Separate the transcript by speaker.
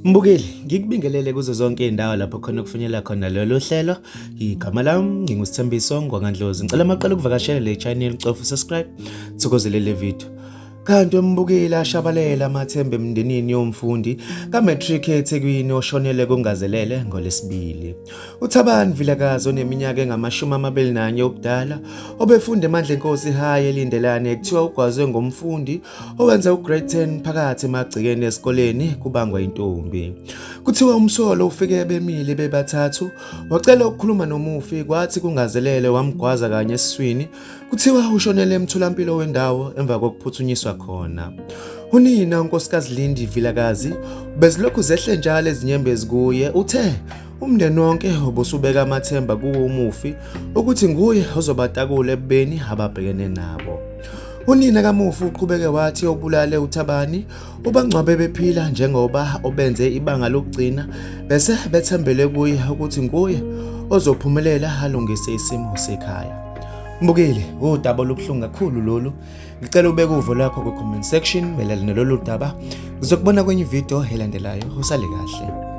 Speaker 1: Mbukeli, ngikubingelele kuzo zonke izindawo lapho khona kufinyela khona lolu hlelo. Igama lami nginguSithembiso Ngwangandlozi. Ngicela maqala ukuvakashela le channel, cofa subscribe, thokozele le video. Kanti umbukeli ashabalela amathemba emndenini yomfundi ka-matric eThekwini oshonele kungazelele ngoLwesibili. UThabani Vilakazi oneminyaka engama-21 ubudala obefunda eMandlenkosi High eLindelani kuthiwa ugwazwe ngomfundi owenza ugrade 10 phakathi emagcekeni esikoleni kubangwa intombi. Kuthiwa umsolo ufike bemile bebathathu wacela ukukhuluma nomufi kwathi kungazelele wamgwaza kanye esiswini. Kuthiwa ushonele emtholampilo wendawo emva kokuphuthunyiswa khona. Unina uNkosikazi Lindi Vilakazi bezilokhu zehle njalo izinyembezi kuye uthe umndeni wonke ubusubeka amathemba kuwo umufi ukuthi nguye ozobatakula ebubeni ababhekene nabo. Unina kamufi uqhubeke wathi obulale uThabani ubangcwabe bephila njengoba obenze ibanga lokugcina bese bethembele kuye ukuthi nguye ozophumelela alungise isimo sekhaya. Mbukeli, udaba olubuhlungu kakhulu lolu. Ngicela ubeke uvo lwakho kwi-comment section mayelana nalolu daba. Ngizokubona kwenye ividiyo elandelayo. Usale kahle.